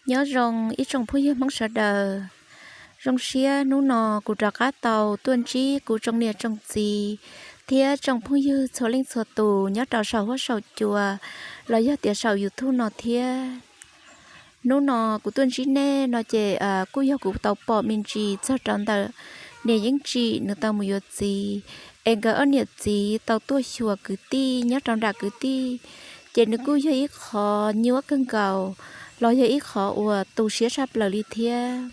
Nyob zoo ib tsoom phooj ywg Hmoob sawv daws. Zoo siab hnub no kuv rov qab tau tuaj ntsib kuv tsoom niam tsoom txiv thiab tsoom phooj ywg txhua leej txhua tus nyob rau saum huab saum cua los yog tias saum YouTube no thiab. Hnub no kuv tuaj ntsib nej no ces kuj yog kuv tau pom me ntsis txog rau ntawm niam Yeeb Tsim nws tau mus yuav txiv, es nkawd ob niam txiv tau tuaj xyuas kwv tij nyob rau nram kwv tij, ces nws kuj yog ib qhov nyuaj kawg nkaus los yog ib qhov uas tu siab tshaj plaws li thiab.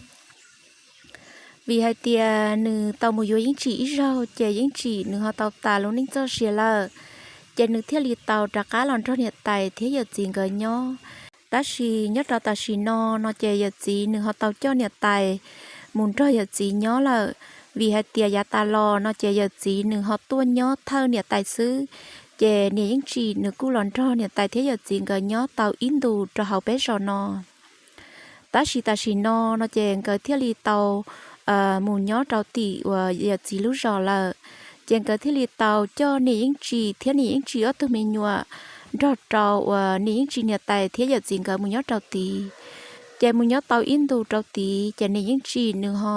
Vim hais tias nws tau mus yuav Yeeb Tsim ib zaug ces Yeeb Tsim nws ho tau tas lub neej txoj sia lawm, ces nws thiaj li tau rov qab los nrog niam tais thiab yawm txiv nkawd nyob. Tab sis nyob rau tam sim no no ces yawm txiv nws ho tau coj niam tais mus nrog yawm txiv nyob lawm, vim hais tias yav tas los no ces yawm txiv nws ho tuaj nyob thawj niam tais xwb, ces niam Yeeb Tsim nws kuj los nrog niam tais thiab yawm txiv nkawd nyob tau ib ntus rau hauv peb zos no. Tab sis tam sim no no ces nkawd thiaj li tau mus nyob rau tim uas yawm txiv lub zos lawm, ces nkawd thiaj li tau coj niam Yeeb Tsim thiab niam Yeeb Tsim ob tug me nyuam nrog rau uas niam Yeeb Tsim niam tais thiab yawm txiv nkawd mus nyob rau tid. Ces mus nyob tau ib ntus rau tid ces niam Yeeb Tsim nws ho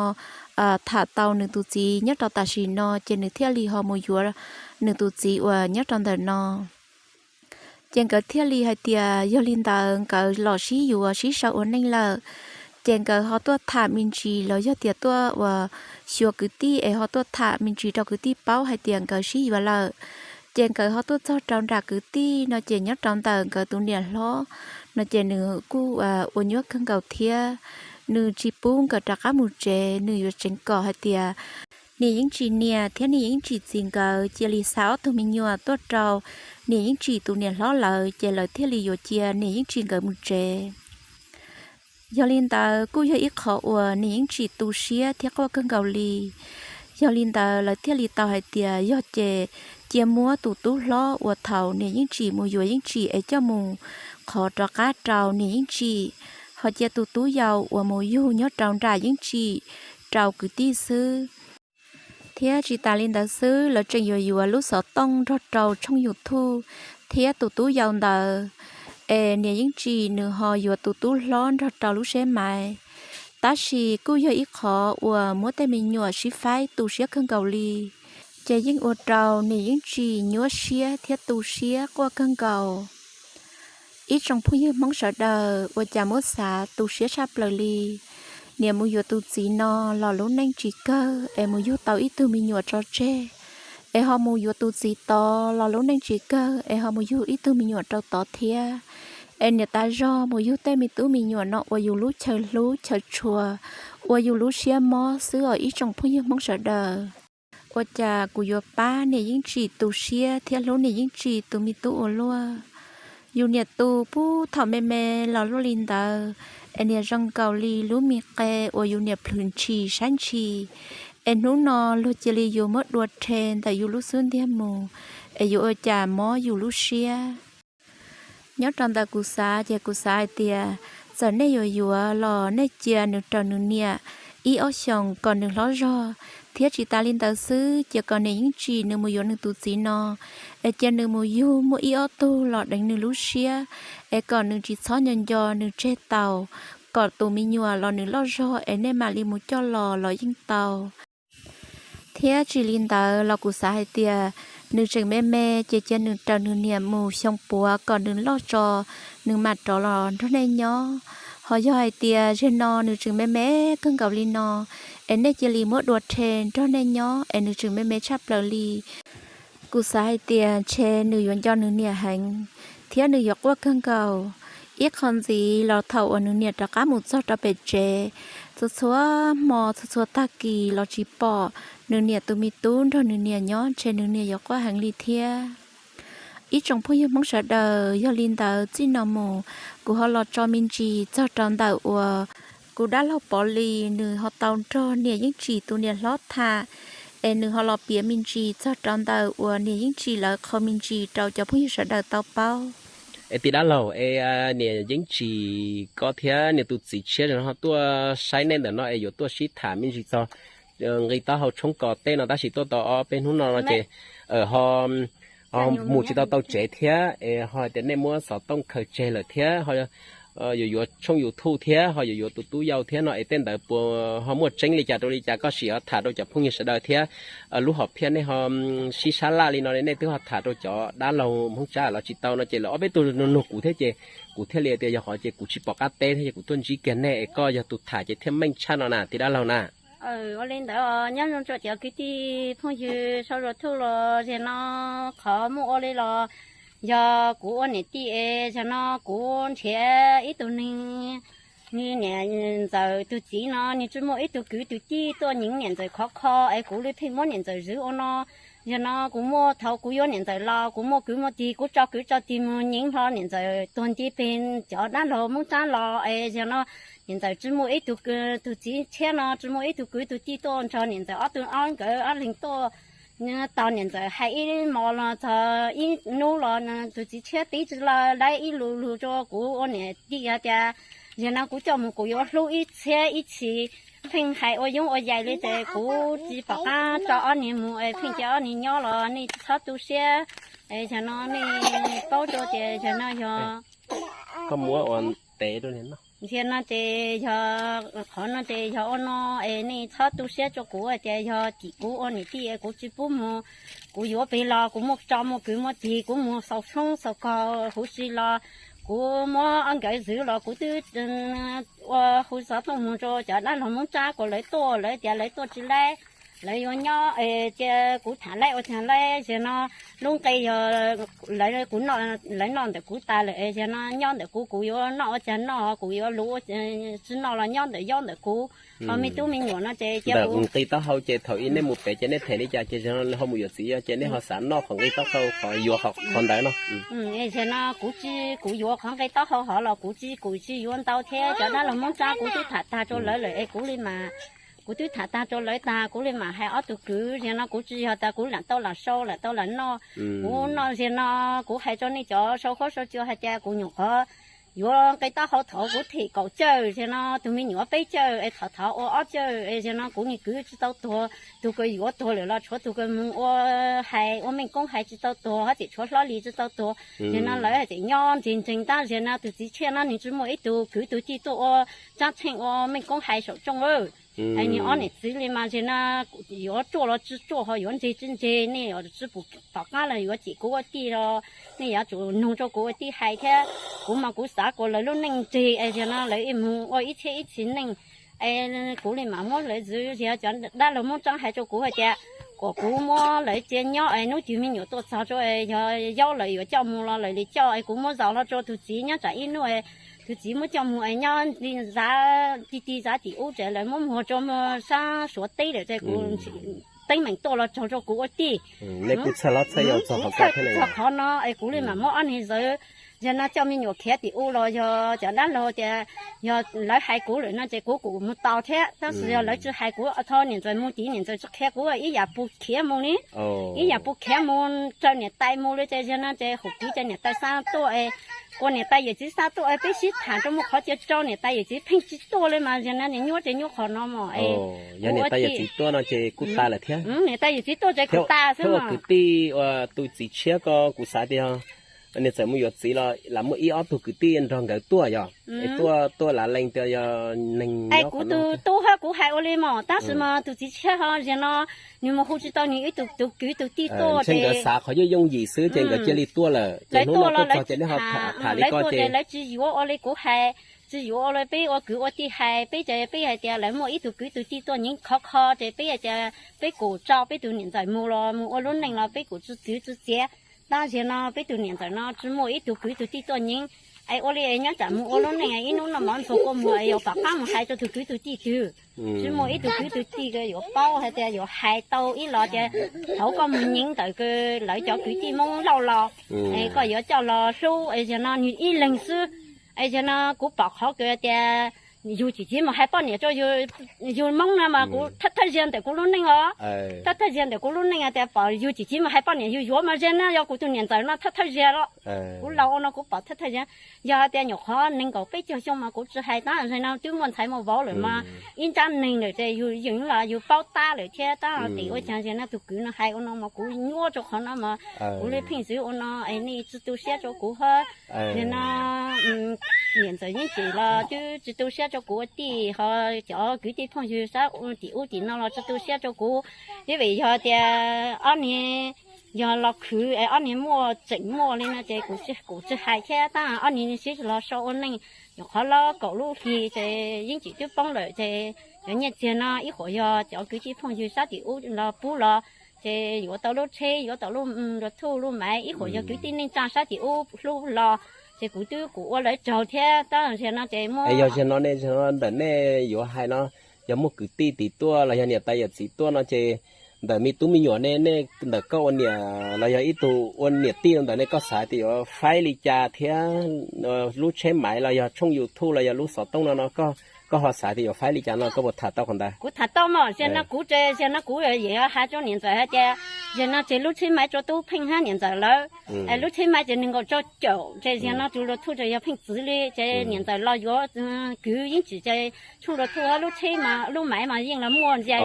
tham tau nws tus txiv nyob rau tam sim no ces nws thiaj li ho mus yuav nws tus txiv uas nyob rau ntawm no. Ces nkawd thiaj li hais tias yog li ntawd nkawd los sib yuav sib sau ua neej lawm. Ces nkawd ho tuaj tham me ntsis los yog tias tuaj uas xyuas kwv tij es ho tuaj tham me ntsis rau kwv tij paub hais tias nkawd sib yuav lawm. Ces nkawd ho tuaj txog rau nram kwv tij no ces nyob rau ntawm nkawd tus niam hlob no ces nws kuj ua nyuaj kawg nkaus thiab. Nws tsis pub nkawd rov qab mus tsev, nws yuav tseev kom hais tias niam Yeeb Tsim niam thiab niam Yeeb Tsim txiv nkawd cia li xa ob tug me nyuam tuaj rau niam Yeeb Tsim tus niam hlob lawv, ces lawv thiaj li yuav cia niam Yeeb Tsim nkawd mus tsev. Yog li ntawd kuj yog ib qhov uas niam Yeeb Tsim tu siab thiab quaj kawg nkaus li. Yog li ntawd lawv thiaj li tau hais tias yog ces cia muab tus tub hlob uas thaum niam Yeeb Tsim mus yuav Yeeb Tsim es coj mus qhov rov qab rau niam Yeeb Tsim, ho cia tus tub yau uas mus yug nyob rau nram Yeeb Tsim rau kwv tij xwb. Thiab tsis tas li ntawd xwb, lawv tseem yuav yuav lub xov tooj nrog rau tshooj YouTube thiab tus tub yau ntawd, es niam Yeeb Tsim nws ho yuav tus tub hlob nrog rau lub siab maiv. Tab sis kuj yog ib qhov uas muab tej me nyuam sib faib tu siab kawg nkaus li, ces yeej ua rau niam Yeeb Tsim nyuaj siab thiab tu siab quaj kawg nkaus. Ib tsoom phooj ywg Hmoob sawv daws, ua cas muab xav tu siab tshaj plaws li. Niam mus yuav tus txiv no los lub neej tsis kawg es mus yug tau ib tug me nyuam tso tseg, es ho mus yuav tus txiv tod los lub neej tsis kawg es ho mus yug ib tug me nyuam rau tod thiab. Es niam tas zog mus yug tej me tub me nyuam no ua yus lub chaw hlub chaw tshua, ua yus lub siab mob xwb os ib tsoom phooj ywg Hmoob sawv daws. Ua cas kuv yuav pab niam Yeeb Tsim tu siab thiab hlub niam Yeeb Tsim tus me tub ua luaj. Yus niam tu puag thaum me me los luaj li ntawd, es niam zoo nkaus li lub me qe uas yus niam plhws ntshis saib ntshis. Es hnub no luag cia li yuav muab dua rhe ntawm yus lub xub ntiag mus, es yuav ua cas mob yus lub siab. Nyob rau ntawm kuv xav ces kuv xav hais tias txawm nej yuav yuav los nej cia nws raws nws niam ib ob xyoos kom nws hlob zog, thiab tsis tas li ntawd xwb cia kom niam Yeeb Tsim nws mus yuav nws tus txiv no, es cia nws mus yug muaj ib ob tug los deev nws lub siab, es kom nws tsis txhob nco nco nws tseg tau, kom tus me nyuam los nws loj zog es nej mam li mus coj los los yeej tau. Thiab tsis li ntawd los kuv xav hais tias nws tseem me me ces cia nws raws nws niam mus xyoo puav kom nws loj tso, nws mam rov los nrog nej nyob. Ho yog hais tias zeg no nws tseem me me kawg nkaus li no, es nej cia li muab dua rhe nrog nej nyob es nws tseem me me tshaj plaws li, kuv xav hais tias ntshe nws yuav nco nws niam heev, thiab nws yuav quaj kawg nkaus. Ib qho ntxiv los thaum uas nws niam rov qab mus txog rau pem tsev, txhua txhua hmo txhua txhua tag kis los tsis pom nws niam tus me tub nrog nws niam nyob ntshe nws niam yuav quaj heev li thiab. Ib tsoom phooj ywg Hmoob sawv daws, yog li ntawd txij no mus kuv ho los tso me ntsis txog rau ntawm uas kuv dab laug Pov Lis nws ho tau nrog niam Yeeb Tsim tus niam hlob tham, es nws ho los piav me ntsis txog rau ntawm uas niam Yeeb Tsim lawv qhia me ntsis rau cov phooj ywg sawv daws tau paub. Es tij dab laug, es niam Yeeb Tsim koj thiab nws tus txiv tshiab ho tuaj saib nej ntawm no es yuav tuaj sib tham me ntsis txog nqi taub hau tshoob kos tej no tab sis tuaj tau ob peb hnub no no ces ho mus tsis tau tau tsev thiab es ho hais tias nej muab xov tooj khaws tseg lawm thiab ho yuav yuav tshooj YouTube thiab ho yuav yuav tus tub yau thiab no es tej ntawd puas ho muaj tseeb li cas rau li cas, koj sim ho tham rau cov phooj ywg sawv daws thiab lub hom phiaj nej ho sib sab laj li no nej twb ho tham rau cov dab laug Hmoob Tsab los tsis tau no ces lawv ob peb tug nug nug kuv thiab ces kuv thiaj li tias yog qhov ces kuv tsis pom qab teb thiab ces kuv tuaj ntsib kiag nej es koj yog tus tham ces thiaj meej tshaj no na tij dab laug na. Ua li ntawd nyob zoo tso cov kwv tij phooj ywg sau zas thuj los zas no, qhov muaj ua li los yog kuv ua niam tij es zas no kuv nrhiav ib tug neeg, nws niam ntxawm tus txiv no nws tsis muaj ib tug kwv tus tij tuaj nyeem niam ntxawm khov kho es kuv li pheej muab niam ntxawm zwv ua no. Zas no kuv muaj thaum kuv yuav niam ntxawm los kuv muaj kwv muaj tij kuv tso kwv tso tij mus nyeem hlo niam ntxawm tuag nti peg cov dab laug Hmoob Tsab los es zas no niam ntxawm tsis muaj ib tug, tus txiv tshiab no tsis muaj ib tug kwv tus tij tuaj nrog niam ntxawm ob tug ob nkawd ob leeg tuaj tos niam ntxawm hais ib hmos los txog ib hnub los tus txiv tshiab tib tsis laib ib lus lus rau kuv ua niam tij hais tias zas no kuv coj mus kuv yuav hlub ib txhiab ib txhis, pheej hais ua yoov ua yaig li ces kuv tsis pom qab tso ob niag mus es pheej cia ob niag nyob los nej txhob tu siab. Es zas no nej paub rau tias zas no yog, koj muab ua ntev rau no ces yog qhov no ces yog ua no es nej txhob tu siab rau kuv hais tias yog tim kuv ua niam tij kuv tsis pub mus, kuv yuav pem los kuv muaj tso muaj kwv muaj tij kuv mus xaus tshoob xaus kos huv si los kuv muab ob nkawd zwv los kuv twb ua hu xov tooj mus rau cov dab laug Hmoob Tsab kom lawv tuaj, lawv tias lawv tuaj tsis laib, lawv yuav nyob es cia kuv tham laib ua tham laib zas no lub nqe yog lawv kuv, lawv noj ntawm kuv tas lawm es zas no nyob ntawm kuv kuv yuav noj ua cas noj kuv yuav luv tsis noj los nyob ntawm yob ntawm kuv. Ho me tub me nyuam no ces cia kuv nqi taub hau ces thaum ub nej mus pem ces nej them li cas ces zas no ho mus yuav txiv ces nej ho xav noj qhov nqi taub hau qhov yuav qhov ntawd no. Zas no kuv tsis, kuv yuav qhov nqi taub hau hov los kuv tsis, kuv tsis yuav ntau thiab cov dab laug Hmoob Tsab kuv twb tham tag rau lawv lawm es kuv li mas, kuv twb tham tag rau lawv tag kuv li mam hais ob tug kwv zas no kuv tsis yog tas kuv lam tau lam sau lam tau lam noj, kuv noj zas no kuv hais rau nej cov sau huab sau cua hais tias kuv nyuam qhuav yuav nqi taub hau thov kuv them kaum cawj zas no tus me nyuam peb cawj es thov thov ua ob cawj es zas no kuv niag kwv tsis tau tuag, tus kws yuav tuag lawm los tshuav tus kws mus ua, hais ua meej koob hais tsis tau tuag hos tseem tshuav hlob li tsis tau tuag. Zas no lawv tseem nyob ntseeg ntseeg tab zas no tus txiv tshiab no nws tsis muaj ib tug kwv tus tij tuaj ua tsab tsheej ua meej koob hais saum rooj. Es nws ob niam txiv li mas zas no yuav ruaj los tsis ruaj ho yuav ntseg tsis ntseg nej tsis pum tom qab los yuav cem kuv ua tij los nej yuav tsum nug rau kuv ua tij hais thiab. Kuv mas kuv xav kom lawv lub neej ntseg es zas no lawv mus ua ib txhiab ib txhis neej es kuv li mam muab lawv zwv zas cov dab laug Hmoob Tsab hais rau kuv hais tias kom kuv muab lawv cia nyob es hnub twg me nyuam tuaj txog rau yog yaub lawv yuav coj mus los lawv li coj es kuv muab zaum hlo rau tus txiv nyob tsam ib hnub tus txiv muab coj mus es nyob zav ti ti zav tim ub ces lawv muab muag rau sab Suav teb lawm ces kuv teeb meem tuaj los txog rau kuv ua tij. Txog qhov no es kuv li mam muab ob niag zawv zas no coj me nyuam khiav tim ub los yog cov dab laug tias yog lawv hais kuv lawm no ces kuv kuj mus tos thiab tab sis yog lawv tsis hais kuv thov niam ntxawm mus tid niam ntxawm tsis qhia kuv ib yam pus khiav mus li, ib yam pus khiav mus raws niam tais mus li ces zas no ces hum kiv ces niam tais xa tuaj es, ua niam tais yawm txiv xa tuaj es peb sib tham rau mus qhov cia rau niam tais yawm txiv pheej tsis tuaj li mas zas no niam nyuaj ces nyuaj qhov no mas es yog niam tais yawm txiv tuaj no ces kuj tas lawm thiab. Niam tais yawm txiv tuaj ces kuj tas xwb ua mas. Kwv tij ua tus txiv tshiab ko kuv xav tias niam txawm mus yuav txiv los lam muaj ib ob tug kwv tij nrog nkawd tuaj yog es tuaj tuaj lav lees tias yog neeg es kuv tus tub hab kuv hais ua li mas tab sis mas tus txiv tshiab ho zas no nws mus hu tsis tau nws ib tug tus kwv tus tij tuaj ces nkawd xav qhov yooj yooj yim xwb ces nkawd cia li tuaj lawm ces hnub no tuaj txog ces nej ho tham li ko ces lawv tsis yuav ua li kuv hais, tsis yuav ua li peb ua kwv ua tij hais peb ces peb hais tias lawv muaj ib tug kwv tus tij tuaj nyeem khov kho ces peb hais tias peb kuj tso peb tus niam ntxawm mus los mus ua lub neej los peb kuj tsis txwv tsis txiav. Tab zas no peb tus niam ntxawm no tsis muaj ib tug kwv tus tij tuaj nyeem es ua li nyob tsam mus ua lub neej ib hnub noj mov ntxuag kua muag es yuav pom qab mus hais rau tus kwv tus tij twg. Tsis muaj ib tug kwv tus tij yuav paub hais tias yuav hais tau ib los tias thaum koj mus nyeem ntawm lawv cov kwv tij Hmoob Lauj los es koj yuav coj los hlub es zas no nws ib leeg xwb. Es zas no kuv pom qhov kws tias Yug tsis txiv mus hais poj niam rau yug, yug Hmoob no mas kuv thawj thawj zaug ntawm kuv lub neej os. Thawj thawj zaug ntawm kuv lub neej tias pom yug tsis txiv mus hais poj niam yug yuav mas zaum no yog kuv tus niam ntxawm no thawj thawj zaug los. Kuv laus ua no kuv pom thawj thawj zaug. Yog hais tias nyuam qhuav nees nkaum peb caug xyoo mas kuv tsis hais tab sis no twb muaj ntxhais muaj vauv lawm mas ib nrab neeg lawm ces yus yeej los yus paub tab lawm thiab tab tim ua cas zaum no tus kwv no hais ua no mas kuv nyuaj rau qhov no mas kuv li pheej xwv ua no es nej tsis tu siab rau kuv hab. Zaum no niam ntxawm Yeeb Tsim los twb tsis tu siab rau kuv ua tij, ho cov kwv tij phooj ywg sab tim ub tim no los tsis tu siab rau kuv. Twb vim yog tias ob niag yog los khwv es ob niag muaj tseem muaj li no ces kuv tsis hais thiab tab ob niag sib los so ua neej. Nyuam qhuav los kaum lub hli ces Yeeb Tsim twb poob lawm ces cov nyiaj txiag no ib qhuas yog cov kwv tij phooj ywg sab tim ub los pub los ces yuav tau lub tsheb, yuav tau lub, lub thuj lub maiv, ib qhuas yog kwv tij neej tsa sab tim ub hlub los ces kuv twb kuv ua lawv tsaug thiab tab zaum no ces muab. Yog zaum no ne, zaum no ntawm nej yuav hais no, yog muaj kwv tij tim tuaj los yog niam tais yawm txiv tuaj no ces ntawm me tub me nyuam ne, nej ntawm koj ua niam los yog ib tug ua niam tij ntawm nej koj xav tias yuav faib li cas thiab lub tsheb maiv los yog tshooj YouTube los yog lub xov tooj no no koj ho xav tias yuav faib li cas no koj puas tham tau qhov ntawd? Kuv tham tau mas zaum no kuv, zaum no kuv yuav hais rau niam ntxawm hais tias zaum no ces lub tsheb maiv rau Tub Pheej hab niam ntxawm lawv. Lub tsheb maiv ces nees nkaum rau caum ces zaum no tus lub thuj ces yog Pheej txiv li ces niam ntxawm los yuav kwv Yeeb Tsim ces tshooj lub thuj lub tsheb, lub maiv mas yeej los muaj ntxiv.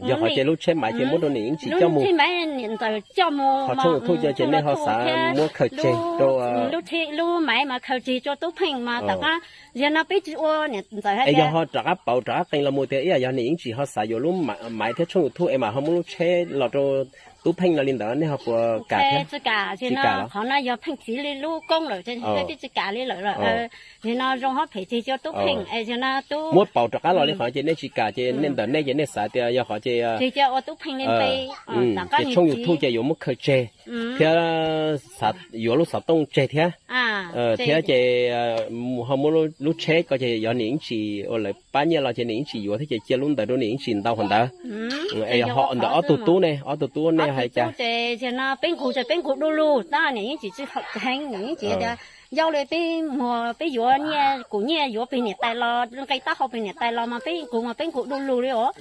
Yog qhov ces lub tsheb maiv ces muab rau niam Yeeb Tsim coj mus, lub tsheb maiv niam ntxawm coj mus, ho tshooj YouTube ces nej ho xav muab khaws tseg rau, lub maiv mas khaws tseg rau Tub Pheej mas tom qab zaum no peb tsis ua niam ntxawm hais tias yog ho rov qab pauv rov qab qee los mus tias ib yam yog niam Yeeb Tsim ho xav yuav lub maiv thiab tshooj YouTube es mam ho muab lub tsheb los rau Tub Pheej no li ntawd nej ho puas kam thiab? Tsis kam, qhov no yog Pheej txiv li lub koob lawm ces peb tsis kam li lawm. Zaum no zoo ho phem tseg rau Tub Pheej es zaum no muab pauv rov qab los li qhov ces nej tsis kam ces nej ntawm nej ces nej xav tias yog qhov ces tseg cia ua Tub Pheej li npe, ces tshooj YouTube ces yuav muab khaws tseg thiab yuav lub xov tooj tseg thiab, thiab ces ho muab lub tsheb ko ces yog niam Yeeb Tsim uas lawv pab nyiaj los ces niam Yeeb Tsim yuav thiab ces cia lub ntawd rau niam Yeeb Tsim ntau qhov ntawd. Es yog ho ntawm ob tug tub ne, ob tug tub nej hais cas? Ces zaum no peb nqus ces peb nqus du lug tab niam Yeeb Tsim tsis heev, niam Yeeb Tsim tias yog li peb muag peb yuav nyiaj, kuv nyiaj yuav pem niam tais los nqi taub hau pem niam tais los mas peb nqus mas peb nqus du lug li os.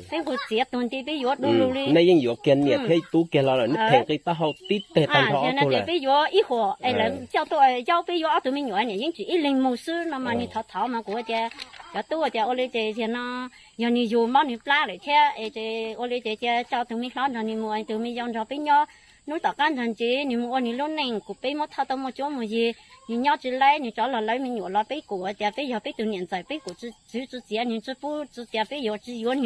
Peb nqus txiav tug nti peb yuav du lug li. Nej yeej yuav kiag niam thiab tub kiag los lawm, nej phem nqi taub hau tib teg tag nrho ob tug lawm. Peb yuav ib huam es lawv coj tuaj, yog peb yuav ob tug me nyuam niam Yeeb Tsim ib leeg mus xwb no mas nws thov thov mas kuv tias cov tub tias ua li ces zaum no yog nws yug mob nws plab lawm thiab es ua li ces cia coj tus me hlob nrog nws mus, tus me yau nrog peb nyob. Hnub tom qab nrog ntsis nws mus ua nws lub neej, kuv peb muab thauj tau muaj cuab muaj yig, nws nyob tsis laib nws rov los lawv me nyuam los peb kuj tias peb yog peb tus niam ntxawm peb kuj tsis txwv tsis txiav nws, tsis pub tsis tias peb yuav tsis yuav nws.